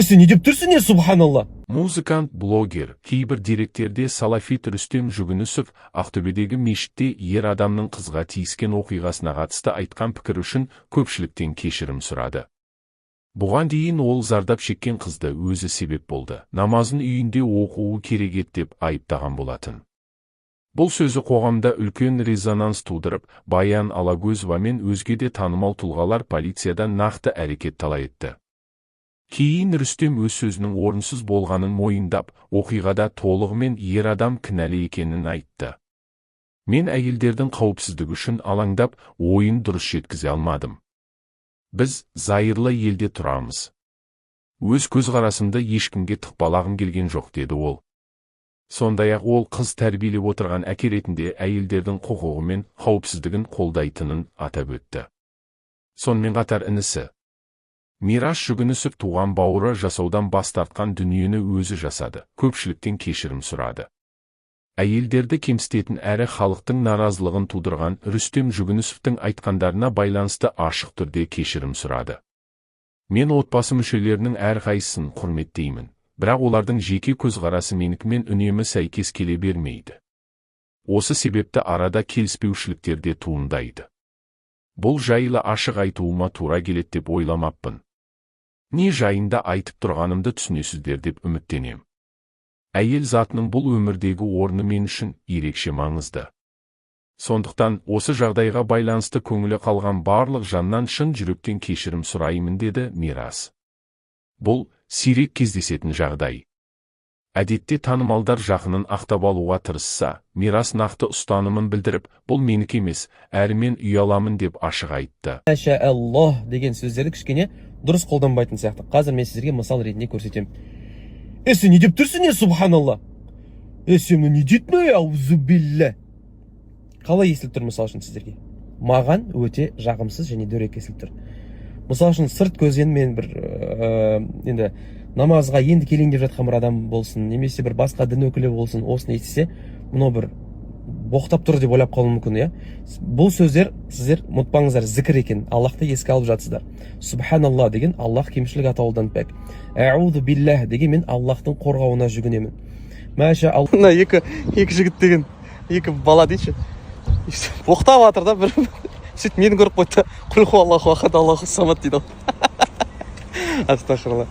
Сен не деп тұрсың, не, субханалла? Музыкант, блогер, кейбір деректерде салафит Рүстем Жүгінісов Ақтөбедегі мешітте ер адамның қызға тиіскен оқиғасына қатысты айтқан пікірі үшін көпшіліктен кешірім сұрады. Бұған дейін ол зардап шеккен қызды өзі себеп болды, намазын үйінде оқуы керек еді деп айыптаған болатын. Бұл сөзі қоғамда үлкен резонанс тудырып, Баян Алагөзова мен өзге де танымал тұлғалар полициядан нақты әрекет талап етті. Кейін Рүстем өз сөзінің орынсыз болғанын мойындап, оқиғада толығымен ер адам кінәлі екенін айтты. «Мен әйелдердің қауіпсіздігі үшін алаңдап, ойын дұрыс жеткізе алмадым. Біз зайырлы елде тұрамыз. Өз көзқарасымды ешкімге тықпалағым келген жоқ», – деді ол. Сондай-ақ ол қыз тәрбиелеп отырған әке ретінде әйелдердің құқығы мен қауіпсіздігін қолдайтынын атап өтті. Сонымен қатар інісі Мирас Жүгінісов туған бауыры жасаудан бас тартқан дүниені өзі жасады, көпшіліктен кешірім сұрады. Әйелдерді кемсітетін әрі халықтың наразылығын тудырған Рүстем Жүгінісовтің айтқандарына байланысты ашық түрде кешірім сұрады. «Мен отбасы мүшелерінің әрқайсысын құрметтеймін, бірақ олардың жеке көзқарасы менікімен үнемі сәйкес келе бермейді. Осы себепті арада келіспеушіліктер де туындайды. Бұл жайлы ашық айтуыма тура келеді деп ойламаппын. Не жайында айтып тұрғанымды түсінесіздер деп үміттенем. Әйел затының бұл өмірдегі орны мен үшін ерекше маңызды. Сондықтан осы жағдайға байланысты көңілі қалған барлық жаннан шын жүректен кешірім сұраймын», – деді Мирас. Бұл сирек кездесетін жағдай. Әдетте танымалдар жақынын ақтап алуға тырысса, Мирас нақты ұстанымын білдіріп, бұл менікі емес, әрі мен ұяламын деп ашық айтты. Аллах деген сөздерді кішкене дұрыс қолданбайтын сияқты. Қазір мен сіздерге мысал ретінде көрсетемін. Е, сен не деп тұрсың, не, субханалла? Е, сен не дейтін, аузубилля? Қалай естіліп тұр, мысалы үшін, сіздерге? Маған өте жағымсыз және дөрекі естіліп тұр. Мысалы үшін, сырт көзден мен бір енді намазға енді келейін деп жатқан бір адам болсын немесе бір басқа дін өкілі болсын, осыны естісе, мынау бір боқтап тұр деп ойлап қалуы мүмкін, иә. Бұл сөздер, сіздер ұмытпаңыздар, зікір екен, Аллахты еске алып жатсыздар. Субханалла деген Аллах кемшілік атаулыдан пәк. Әуду биллах деген мен Аллахтың қорғауына жүгінемін. Мәшә. Мына екі жігіт деген, екі бала дейінші, боқтап жатыр да. Бір сөйтіп мені көріп қойды да: «Құл аллаху ахад, аллаху самад», – дейді ғой. Астағфирулла.